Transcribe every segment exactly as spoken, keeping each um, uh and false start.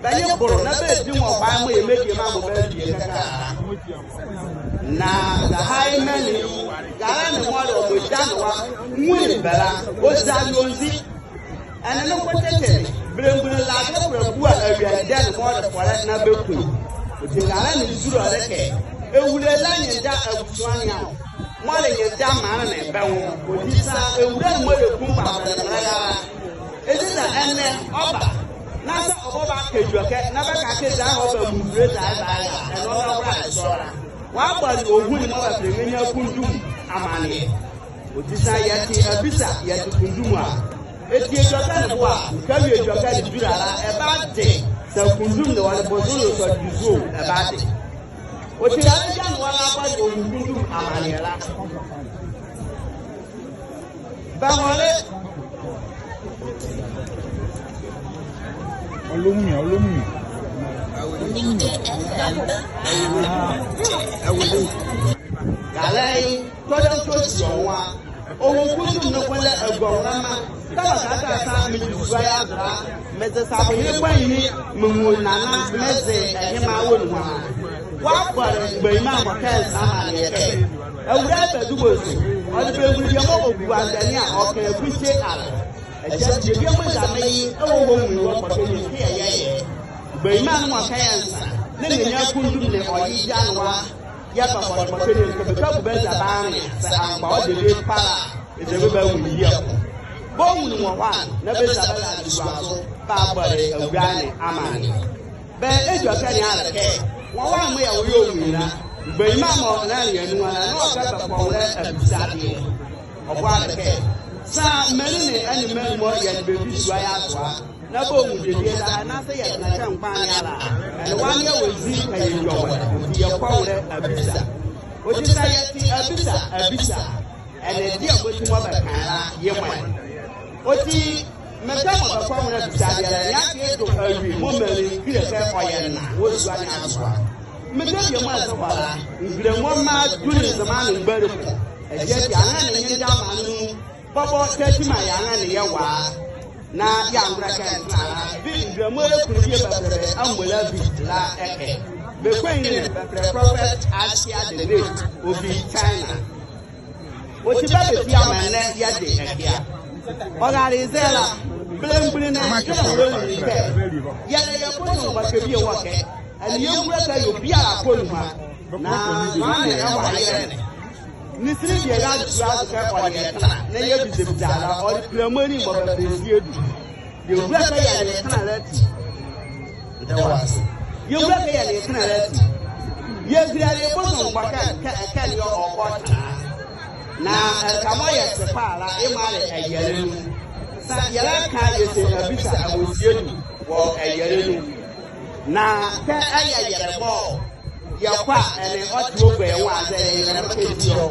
Bɛ nye bolo na bɛdi nwo kpalɛ mɔɔ yemɔ adiema mɔ bɛbie kɛkala. Na zɛhae menli, raalɛ ne mɔɔ le ɔbɔ egya ne wa, nwunli bɛ la, ɔzia awie ɔnzi. Ɛnɛ ne kpɔtɛtɛ ne, belemgbunli la bɛkulɛ bua awie ɛdɛne mɔɔ le fɔlɛ na bɛku ye. Ɔti raalɛ ne zule ɔle kɛ, ewuleyɛlɛ nye nda abusua ne a, mɔɔ le nye nda maanle ne bɛ nwo. Ɔti saa ewula ne mɔɔ le kumbɔbɔlɛ ne la, ezi saa ɛnɛ ɔba. Na saa ɔba ɔbaka edwɛkɛ, na bɛka kɛ eza ɔba muzule eza ɛba ɛya, ɛnɛ ɔnrɛhola ɛzɔla. Wɔabɔ arehoa ne mɔɔ bɛfɛlɛ ye Nrenyia Kundum amaneɛ. Ɔti saa yɛte abisa, yɛte kundum a. Ɛtie edwɛkɛ ne boa, kɛwie edwɛkɛ ne zule la, ɛbade. Saa kundum ne ɔle bɔzonwo sɔdwezuo, ɛbade. Ɔti raalɛ Gyanwa la bɔ Nrenyia Kundum amaneɛ la, bɛhɔle. Ɔlɔmu nua, ɔlɔmu nua. Raalɛ ye, tɔdɛ tɔ si ɔ nwo a, Nrenyia Kundum ne kɔnlɛ aguanwolɛma. Kɛbakɛɛ kɛ saa medi sua ye azo la, meze sabonle kpanyinli, menwu nana, meze ɛhye mewɔ nuhua. Wɔabɔle mgbanyima mɔ kɛ nsa amaneɛ kɛ, Awulae Badu Bonsu, ɔle belemgbunli bie mɔɔ ɔgu aze ne a, ɔka ye Kwesi Arɔ. Ɛhye ati bie mɔɔ eza meye, ɛwɔ wɔ nwunli wɔ kpɔkɛ ne kɛ yɛyɛ ye. Mgbanyima ne mɔ ka ye nsa, na Nrenyia Kundum ne ɔye Gyanwa, yɛɛ bɛkɔ kpɔkɛ ne kɛ bɛtɔ bu bɛza bɛanlea, saa ampa ɔde bie kpalɛ a, eza bɛbanwu ye ko. Bɛ nwunli wɔ hɔ a, na bɛza bɛra adesua zo, bɛabɔle Awulae ne amaneɛ. Bɛ edwɛkɛ ne a le kɛ, wɔ a mɔɔ yɛwɔ yɛ nwunli la, mgbanyima mɔ na yɛ nu a, na ɔkɛ bɛ kɔnwolɛ abisa adeɛ. Ɔboa le kɛ, saa menli ne ɛnee menli mɔɔ yɛnle bɛ di sua ye azo a, na bɛnwu debie la, ɛnee saa yɛtɛnla kɛ mgbanyima ne ala, ɛnee wɔanea wɔ ezi kɛ yɛ edwɛkɛ, ɔti yɛ kɔnwolɛ abisa. Ɔti saa yɛte abisa, abisa. Ɛnee deɛ mɔti mɔɔ bɛka ye la, yemɔ ɛ. Ɔti mekɛ mɔɔ bɛ kɔnwolɛ abisa adeɛ la, yɛkɛ yedo awie mɔɔ menli kile kɛ ɔyɛ na wɔ sua ne azo a. Mekɛ bie mɔɔ ɛze hɔ la, nwilemɔ mra dunli Nzema ne mgbali ko. Ɛhye ati anrɛɛ ne nye nda maanle nu bɔbɔ tɛti maa yɛanrɛɛ ne yɛwɔ a. Na yɛangola kɛ ɛntra la, bie nwilemɔ ekunle bie bɛfɛlɛ Amolavi la ɛkɛ. Bɛ kpanyinli ne bɛfɛlɛ Prophet Asia the Great, ɔvi China. Ɔti bɛ bɛfia mɔɔ ɛnɛ yɛde ɛke a. Ɔrale zɛ la, belemgbunli ne, kɛ mɔɔ ɔlɛ nwunli kɛ, yɛlɛ yɛ kotongo mgbɔkɛ bie wɔ ɛkɛ, ɛnee yɛngulo kɛ awie biala kɔ nuhua. Na nwane ɛwɔ ayɛlɛ ne. Nisinli bie la dua zo kɛ ɔle yɛ tɛnla, na yɛbizebiza la, ɔle pilemɔni mɔɔ bɛfɛlɛ Ziedu. Yɛgulo kɛ yɛle tɛnla la ati. Ɛdawase. Yɛgulo kɛ yɛle tɛnla la ati. Yɛhilele ye kotongo mgbɔkɛ kɛ, kɛ ɛkɛ ne ɔkɔ tɛnla. Na ɛleka mɔɔ yɛte kpalɛ la, yemɔ a le ɛyɛlɛ nu. Saa yɛlɛka yɛse abisa ɛwɔ Ziedu wɔ ɛyɛlɛ nu. Na kɛ ɛyɛ ɛyɛlɛ mɔɔ yɛkɔ a, ɛnee ɔte ɔgua yɛ nwo a, zɛ yɛyɛlɛ mɔɔ kɛ ti ɔ.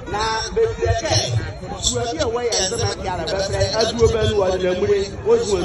Na bɛfɛlɛ kɛ, sua bie wɔ yɛ Nzema biala bɛfɛlɛ Aduoba nu, ɔle Namule, ɔzo anu.